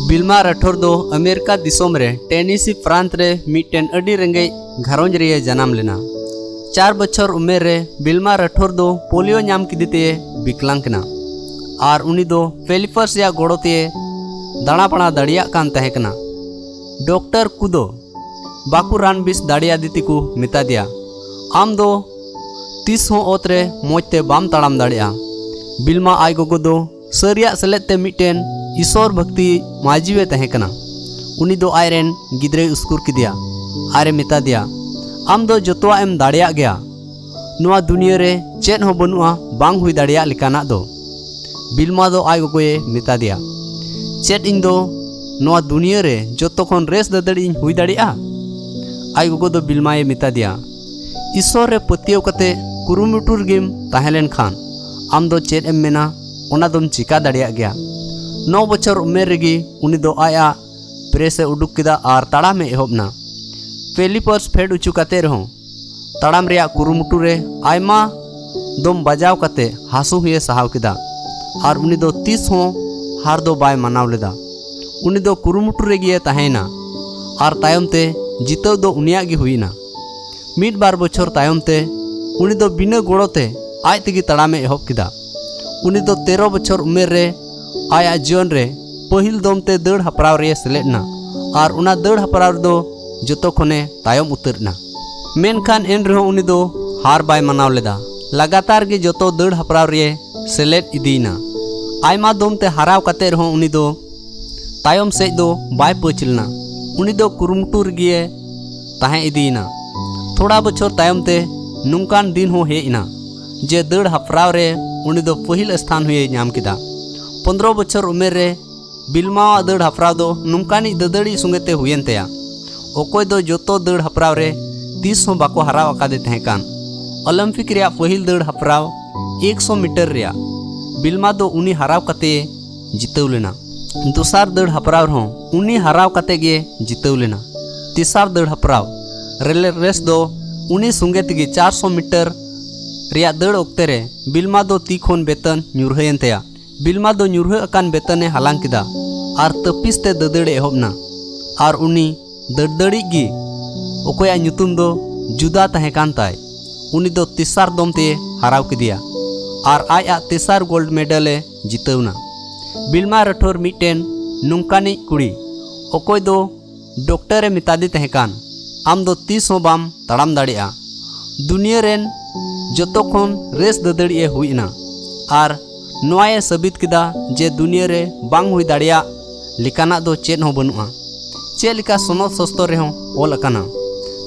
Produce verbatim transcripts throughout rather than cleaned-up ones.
ᱵᱤᱞᱢᱟ ᱨᱟᱴᱷᱳᱨ ᱫᱚ ᱟᱢᱮᱨᱤᱠᱟ ᱫᱤᱥᱚᱢ ᱨᱮ ᱴᱮᱱᱤᱥᱤ ᱯᱨᱟᱱᱛ ᱨᱮ ᱢᱤᱫᱴᱮᱱ ᱟᱹᱰᱤ ᱨᱮᱸᱜᱮᱡ ᱜᱷᱟᱨᱚᱸᱡᱽ ᱨᱮᱭᱮ ᱡᱟᱱᱟᱢ ᱞᱮᱱᱟ᱾ ᱪᱟᱨ ᱵᱚᱪᱷᱚᱨ ᱩᱢᱮᱨ ᱨᱮ ᱵᱤᱞᱢᱟ ᱨᱟᱴᱷᱳᱨ ᱫᱚ ᱯᱳᱞᱤᱭᱳ ᱧᱟᱢ ᱠᱮᱫᱮ ᱛᱮ ᱵᱤᱠᱞᱟᱝ ᱠᱟᱱᱟ ᱟᱨ ᱩᱱᱤ ᱫᱚ ᱯᱷᱮᱞᱤᱯᱟᱥ ᱨᱮᱭᱟᱜ ᱜᱚᱲᱚ ᱛᱮ ᱫᱟᱬᱟ ᱵᱟᱲᱟ ᱫᱟᱲᱮᱭᱟᱜ ᱠᱟᱱ ᱛᱟᱦᱮᱸ ᱠᱟᱱᱟ᱾ ᱰᱚᱠᱴᱚᱨ ᱠᱚᱫᱚ ᱵᱟᱠᱚ ᱨᱟᱱ ᱵᱮᱥ ᱫᱟᱲᱮᱭᱟᱫᱮ ᱛᱮᱠᱚ ᱢᱮᱛᱟ ᱫᱮᱭᱟ, "ᱟᱢ ᱫᱚ ᱛᱤᱥ ᱦᱚᱸ ᱚᱛ ᱨᱮ ᱢᱚᱡᱽ ᱛᱮ ᱵᱟᱢ ᱛᱟᱲᱟᱢ ᱫᱟᱲᱮᱭᱟᱜᱼᱟ᱾" ᱵᱤᱞᱢᱟ ᱟᱡ ᱜᱚᱜᱚ ᱫᱚ ᱥᱟᱹᱨᱤᱭᱟᱜ ᱥᱮᱞᱮᱫ ᱛᱮ ᱢᱤᱫᱴᱮᱱ ᱤᱥᱚᱨ ᱵᱷᱚᱠᱛᱤ ᱢᱟᱹᱡᱷᱤᱣᱮ ᱛᱟᱦᱮᱸ ᱠᱟᱱᱟ᱾ ᱩᱱᱤ ᱫᱚ ᱟᱡᱨᱮᱱ ᱜᱤᱫᱽᱨᱟᱹᱭ ᱩᱥᱠᱩᱨ ᱠᱮᱫᱮᱭᱟ ᱟᱨᱮ ᱢᱮᱛᱟ ᱫᱮᱭᱟ, "ᱟᱢ ᱫᱚ ᱡᱚᱛᱚᱣᱟᱜ ᱮᱢ ᱫᱟᱲᱮᱭᱟᱜ ᱜᱮᱭᱟ᱾ ᱱᱚᱣᱟ ᱫᱩᱱᱤᱭᱟᱹ ᱨᱮ ᱪᱮᱫ ᱦᱚᱸ ᱵᱟᱹᱱᱩᱜᱼᱟ ᱵᱟᱝ ᱦᱩᱭ ᱫᱟᱲᱮᱭᱟᱜ ᱞᱮᱠᱟᱱᱟᱜ ᱫᱚ᱾" ᱵᱤᱞᱢᱟ ᱫᱚ ᱟᱡ ᱜᱚᱜᱚᱭᱮ ᱢᱮᱛᱟ ᱫᱮᱭᱟ, "ᱪᱮᱫ ᱤᱧ ᱫᱚ ᱱᱚᱣᱟ ᱫᱩᱱᱤᱭᱟᱹ ᱨᱮ ᱡᱚᱛᱚ ᱠᱷᱚᱱ ᱨᱮᱥ ᱫᱟᱹᱫᱟᱹᱲᱤ ᱤᱧ ᱦᱩᱭ ᱫᱟᱲᱮᱭᱟᱜᱼᱟ?" ᱟᱡ ᱜᱚᱜᱚ ᱫᱚ ᱵᱤᱞᱢᱟᱭᱮ ᱢᱮᱛᱟ ᱫᱮᱭᱟ, "ᱤᱥᱚᱨ ᱨᱮ ᱯᱟᱹᱛᱭᱟᱹᱣ ᱠᱟᱛᱮ ᱠᱩᱨᱩᱢᱩᱴᱩ ᱨᱮᱜᱮᱢ ᱛᱟᱦᱮᱸ ᱞᱮᱱ ᱠᱷᱟᱱ ᱟᱢ ᱫᱚ ᱪᱮᱫ ᱮᱢ ᱢᱮᱱᱟ ᱚᱱᱟ ᱫᱚᱢ ᱪᱮᱠᱟ ᱫᱟᱲᱮᱭᱟᱜ ᱜᱮᱭᱟ᱾" ᱱᱚ ᱵᱚᱪᱷᱚᱨ ᱩᱢᱮᱨ ᱨᱮᱜᱮ ᱩᱱᱤ ᱫᱚ ᱟᱡᱟᱜ ᱯᱨᱮᱥ ᱮ ᱩᱰᱩᱠ ᱠᱮᱫᱟ ᱟᱨ ᱛᱟᱲᱟᱢ ᱮ ᱮᱦᱚᱵ ᱮᱱᱟ᱾ ᱯᱷᱮᱞᱤᱯᱟᱥ ᱯᱷᱮᱰ ᱦᱚᱪᱚ ᱠᱟᱛᱮ ᱨᱮᱦᱚᱸ ᱛᱟᱲᱟᱢ ᱨᱮᱭᱟᱜ ᱠᱩᱨᱩᱢᱩᱴᱩ ᱨᱮ ᱟᱭᱢᱟ ᱫᱚᱢ ᱵᱟᱡᱟᱣ ᱠᱟᱛᱮ ᱦᱟᱹᱥᱩ ᱦᱚᱸᱭᱮ ᱥᱟᱦᱟᱣ ᱠᱮᱫᱟ ᱟᱨ ᱩᱱᱤ ᱫᱚ ᱛᱤᱥ ᱦᱚᱸ ᱦᱟᱨ ᱫᱚ ᱵᱟᱭ ᱢᱟᱱᱟᱣ ᱞᱮᱫᱟ᱾ ᱩᱱᱤ ᱫᱚ ᱠᱩᱨᱩᱢᱩᱴᱩ ᱨᱮᱜᱮᱭᱮ ᱛᱟᱦᱮᱸᱭᱮᱱᱟ ᱟᱨ ᱛᱟᱭᱚᱢ ᱛᱮ ᱡᱤᱛᱟᱹᱣ ᱫᱚ ᱩᱱᱤᱭᱟᱜ ᱜᱮ ᱦᱩᱭᱮᱱᱟ᱾ ᱢᱤᱫ ᱵᱟᱨ ᱵᱚᱪᱷᱚᱨ ᱛᱟᱭᱚᱢ ᱛᱮ ᱩᱱᱤ ᱫᱚ ᱵᱤᱱᱟᱹ ᱜᱚᱲᱚ ᱛᱮ ᱟᱡ ᱛᱮᱜᱮ ᱛᱟᱲᱟᱢᱮ ᱮᱦᱚᱵ ᱠᱮᱫᱟ᱾ ᱩᱱᱤ ᱫᱚ ᱛᱮᱨᱚ ᱵᱚᱪᱷᱚᱨ ᱩᱢᱮᱨ ᱨᱮ ᱟᱭᱟᱜ ᱡᱤᱭᱚᱱ ᱨᱮ ᱯᱟᱹᱦᱤᱞ ᱫᱚᱢ ᱛᱮ ᱫᱟᱹᱲ ᱦᱮᱯᱨᱟᱣ ᱨᱮᱭ ᱥᱮᱞᱮᱫ ᱮᱱᱟ ᱟᱨ ᱚᱱᱟ ᱫᱟᱹᱲ ᱦᱮᱯᱨᱟᱣ ᱨᱮᱫᱚ ᱡᱚᱛᱚ ᱠᱷᱚᱱᱮ ᱛᱟᱭᱚᱢ ᱩᱛᱟᱹᱨ ᱮᱱᱟ᱾ ᱢᱮᱱᱠᱷᱟᱱ ᱮᱱ ᱨᱮᱦᱚᱸ ᱩᱱᱤ ᱫᱚ ᱦᱟᱨ ᱵᱟᱭ ᱢᱟᱱᱟᱣ ᱞᱮᱫᱟ᱾ ᱞᱟᱜᱟᱛᱟᱨ ᱜᱮ ᱡᱚᱛᱚ ᱫᱟᱹᱲ ᱦᱮᱯᱨᱟᱣ ᱨᱮᱭ ᱥᱮᱞᱮᱫ ᱤᱫᱤᱭᱮᱱᱟ᱾ ᱟᱭᱢᱟ ᱫᱚᱢ ᱛᱮ ᱦᱟᱨᱟᱣ ᱠᱟᱛᱮ ᱨᱮᱦᱚᱸ ᱩᱱᱤ ᱫᱚ ᱛᱟᱭᱚᱢ ᱥᱮᱫ ᱫᱚ ᱵᱟᱭ ᱯᱟᱹᱪ ᱞᱮᱱᱟ᱾ ᱩᱱᱤ ᱫᱚ ᱠᱩᱨᱩᱢᱩᱴᱩ ᱨᱮᱜᱮ ᱛᱟᱦᱮᱸ ᱤᱫᱤᱭᱮᱱᱟ᱾ ᱛᱷᱚᱲᱟ ᱵᱚᱪᱷᱚᱨ ᱛᱟᱭᱚᱢ ᱛᱮ ᱱᱚᱝᱠᱟᱱ ᱫᱤᱱ ᱦᱚᱸ ᱦᱮᱡ ᱮᱱᱟ ᱡᱮ ᱫᱟᱹᱲ ᱦᱮᱯᱨᱟᱣ ᱨᱮ ᱩᱱᱤ ᱫᱚ ᱯᱟᱹᱦᱤᱞ ᱥᱛᱷᱟᱱ ᱦᱚᱸᱭ ᱧᱟᱢ ᱠᱮᱫᱟ᱾ ᱯᱚᱱᱫᱽᱨᱚ ᱵᱚᱪᱷᱚᱨ ᱩᱢᱮᱨ ᱨᱮ ᱵᱤᱞᱢᱟᱣᱟᱜ ᱫᱟᱹᱲ ᱦᱮᱯᱨᱟᱣ ᱫᱚ ᱱᱚᱝᱠᱟᱱᱤᱡ ᱫᱟᱹᱫᱟᱹᱲᱤᱡ ᱥᱚᱸᱜᱮ ᱛᱮ ᱦᱩᱭᱮᱱ ᱛᱟᱭᱟ, ᱚᱠᱚᱭ ᱫᱚ ᱡᱚᱛᱚ ᱫᱟᱹᱲ ᱦᱮᱯᱨᱟᱣ ᱨᱮ ᱛᱤᱥ ᱦᱚᱸ ᱵᱟᱠᱚ ᱦᱟᱨᱟᱣ ᱟᱠᱟᱫᱮ ᱛᱟᱦᱮᱸ ᱠᱟᱱ᱾ ᱚᱞᱤᱢᱯᱤᱠ ᱨᱮᱭᱟᱜ ᱯᱟᱹᱦᱤᱞ ᱫᱟᱹᱲ ᱦᱮᱯᱨᱟᱣ ᱮᱠᱥᱚ ᱢᱤᱴᱟᱨ ᱨᱮᱭᱟᱜ ᱵᱤᱞᱢᱟ ᱫᱚ ᱩᱱᱤ ᱦᱟᱨᱟᱣ ᱠᱟᱛᱮ ᱡᱤᱛᱟᱹᱣ ᱞᱮᱱᱟ᱾ ᱫᱚᱥᱟᱨ ᱫᱟᱹᱲ ᱦᱮᱯᱨᱟᱣ ᱨᱮᱦᱚᱸ ᱩᱱᱤ ᱦᱟᱨᱟᱣ ᱠᱟᱛᱮ ᱜᱮ ᱡᱤᱛᱟᱹᱣ ᱞᱮᱱᱟ᱾ ᱛᱮᱥᱟᱨ ᱫᱟᱹᱲ ᱦᱮᱯᱨᱟᱣ ᱨᱮᱞᱮ ᱨᱮᱥ ᱫᱚ ᱩᱱᱤ ᱥᱚᱸᱜᱮ ᱛᱮᱜᱮ ᱪᱟᱨᱥᱚ ᱢᱤᱴᱟᱨ ᱨᱮᱭᱟᱜ ᱫᱟᱹᱲ ᱚᱠᱛᱮ ᱨᱮ ᱵᱤᱞᱢᱟ ᱫᱚ ᱛᱤ ᱠᱷᱚᱱ ᱵᱮᱛᱚᱱ ᱧᱩᱨᱦᱟᱹᱭᱮᱱ ᱛᱟᱭᱟ᱾ ᱵᱤᱞᱢᱟ ᱫᱚ ᱧᱩᱨᱦᱟᱹ ᱟᱠᱟᱱ ᱵᱮᱛᱚᱱᱮ ᱦᱟᱞᱟᱝ ᱠᱮᱫᱟ᱾ ᱟᱨ ᱛᱟᱹᱯᱤᱥ ᱛᱮ ᱫᱟᱹᱫᱟᱹᱲ ᱮ ᱮᱦᱚᱵ ᱮᱱᱟ᱾ ᱟᱨ ᱩᱱᱤ ᱫᱟᱹᱲᱫᱟᱹᱲᱤᱡ ᱜᱮ, ᱚᱠᱚᱭᱟᱜ ᱧᱩᱛᱩᱢ ᱫᱚ ᱡᱩᱫᱟ ᱛᱟᱦᱮᱸ ᱠᱟᱱ ᱛᱟᱭ, ᱩᱱᱤ ᱫᱚ ᱛᱮᱥᱟᱨ ᱫᱚᱢ ᱛᱮᱭ ᱦᱟᱨᱟᱣ ᱠᱮᱫᱮᱭᱟ ᱟᱨ ᱟᱡᱟᱜ ᱛᱮᱥᱟᱨ ᱜᱳᱞᱰ ᱢᱮᱰᱮᱞ ᱮ ᱡᱤᱛᱟᱹᱣ ᱮᱱᱟ᱾ ᱵᱤᱞᱢᱟ ᱨᱟᱴᱷᱳᱨ ᱢᱤᱫᱴᱮᱱ ᱱᱚᱝᱠᱟᱱᱤᱡ ᱠᱩᱲᱤ, ᱚᱠᱚᱭ ᱫᱚ ᱰᱚᱠᱴᱚᱨ ᱮ ᱢᱮᱛᱟᱫᱮ ᱛᱟᱦᱮᱸ ᱠᱟᱱ, "ᱟᱢ ᱫᱚ ᱛᱤᱥ ᱦᱚᱸ ᱵᱟᱢ ᱛᱟᱲᱟᱢ ᱫᱟᱲᱮᱭᱟᱜᱼᱟ᱾" ᱫᱩᱱᱤᱭᱟᱹ ᱨᱮᱱ ᱡᱚᱛᱚ ᱠᱷᱚᱱ ᱨᱮᱥ ᱫᱟᱹᱫᱟᱹᱲᱤᱡ ᱮ ᱦᱩᱭ ᱮᱱᱟ ᱟᱨ ᱱᱚᱣᱟ ᱮ ᱥᱟᱹᱵᱤᱛ ᱠᱮᱫᱟ ᱡᱮ ᱫᱩᱱᱤᱭᱟᱹ ᱨᱮ ᱵᱟᱝ ᱦᱩᱭ ᱫᱟᱲᱮᱭᱟᱜ ᱞᱮᱠᱟᱱᱟᱜ ᱫᱚ ᱪᱮᱫ ᱦᱚᱸ ᱵᱟᱹᱱᱩᱜᱼᱟ᱾ ᱪᱮᱫ ᱞᱮᱠᱟ ᱥᱚᱱᱚᱛ ᱥᱚᱥᱛᱚᱨ ᱨᱮᱦᱚᱸ ᱚᱞ ᱟᱠᱟᱱᱟ,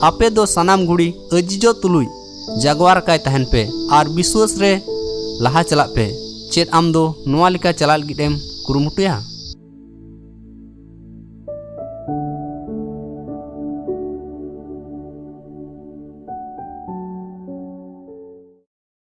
"ᱟᱯᱮ ᱫᱚ ᱥᱟᱱᱟᱢ ᱜᱷᱩᱲᱤ ᱟᱹᱡᱤᱡᱚᱜ ᱛᱩᱞᱩᱡ ᱡᱟᱜᱣᱟᱨ ᱠᱟᱭ ᱛᱟᱦᱮᱱ ᱯᱮ ᱟᱨ ᱵᱤᱥᱣᱟᱹᱥ ᱨᱮ ᱞᱟᱦᱟ ᱪᱟᱞᱟᱜ ᱯᱮ᱾" ᱪᱮᱫ ᱟᱢ ᱫᱚ ᱱᱚᱣᱟ ᱞᱮᱠᱟ ᱪᱟᱞᱟᱜ ᱞᱟᱹᱜᱤᱫ ᱮᱢ ᱠᱩᱨᱩᱢᱩᱴᱩᱭᱟ?